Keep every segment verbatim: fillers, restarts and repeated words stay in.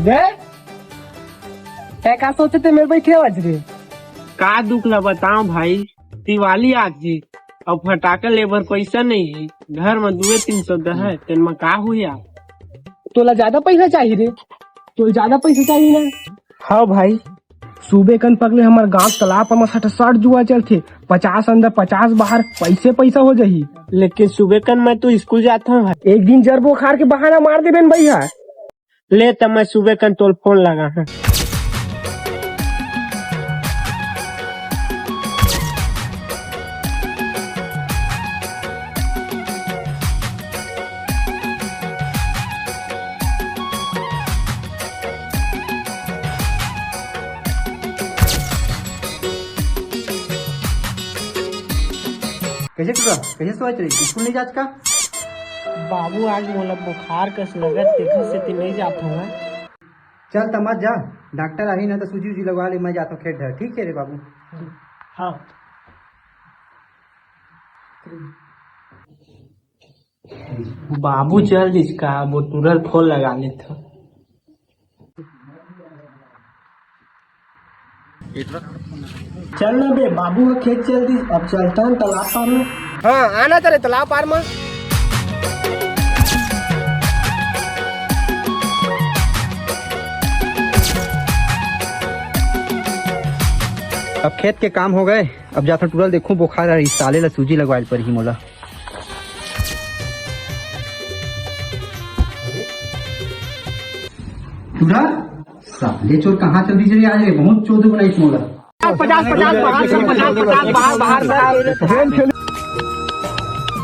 दे। तै का सोचे ते मेर बइठे हवस रे? का दुख ला बताओं भाई, दिवाली आत हे अउ फटाका ले बर पइसा नइ हे, घर म दुए तीन सौ दे हे, तेन म का होही यार? तोला जादा पइसा चाही रे, तोला जादा पइसा चाही ना? हाँ भाई, सुबे कन पगले हमर गांव तालाब म सटासट जुआ चलथे, पचास अंदर पचास बाहर, पइसे पइसा हो जाही। लेकिन सुबे कन मैं तो स्कूल जात हूँ। एक दिन जर बोखार के बहाना मार देबे न भइया। ले त मैं सुबे कन तोल फोन लगा हूँ। कइसे टूरा, कइसे सोच रही, स्कूल नइ जात का? बाबू, आज मोला बुखार कस लगत, तेखर सेती नइ जात हवं। चल त मत जा, डॉक्टर आही ना त सूजी उजी लगवा ले, मैं जात हूँ खेत डहर, ठीक हे रे बाबू? हाँ। बाबू चल दिस का, वो टूरा ल फोन लगा लेथव। चल ना बे, बाबू ह खेत चल दिस, अब चलथन तालाब पार म। हाँ, आना तेरे तालाब पार म। अब खेत के काम हो गए, अब जाथन टूरा ल देखूं, बुखार आ रही, साले ला सूजी लगवाए ल परही मोला। टूरा, साले चोर कहाँ चल दिस रे आज रे? बहुत चोदो बनाइस मोला। पचास, पचास, बाहर, पचास, पचास, बाहर, बाहर, बाहर।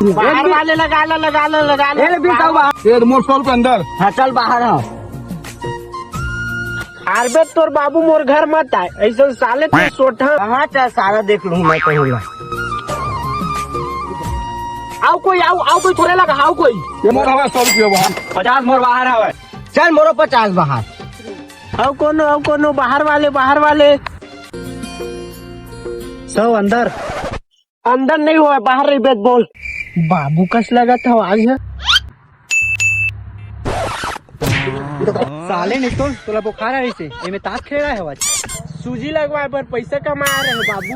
बाहर वाले लगा ला, लगा ला, लगा ला। ए, बीस बाहर। बाहर। ए, मोर सौ रुपया अंदर। हाँ, चल बाहर, हाँ। अरबे तोर बाबू मोर घर मत आए, अइसन साले तो सोटा। हाँ, चल सारा देख लूँ मैं कहूँगा। आउ कोई, आउ, आउ कोई थोड़े लगा, आउ कोई। ये मोर हवा सौ रुपया बाहर। पचास मोर बाहर हवे। चल मोरो पचास बाहर। आउ कोनो, आउ कोनो, बाहर वाले, बाहर वाले। सौ अंदर। अंदर नइ होय, बाहर रहिबे त बोल। बाबू कस लगत हव आज ह। साले नितोल, तोला बुखार आ रहिसे, एमे तास खेल रहा है आज। सूजी लगवाए बर पइसा कमा रहे हो बाबू।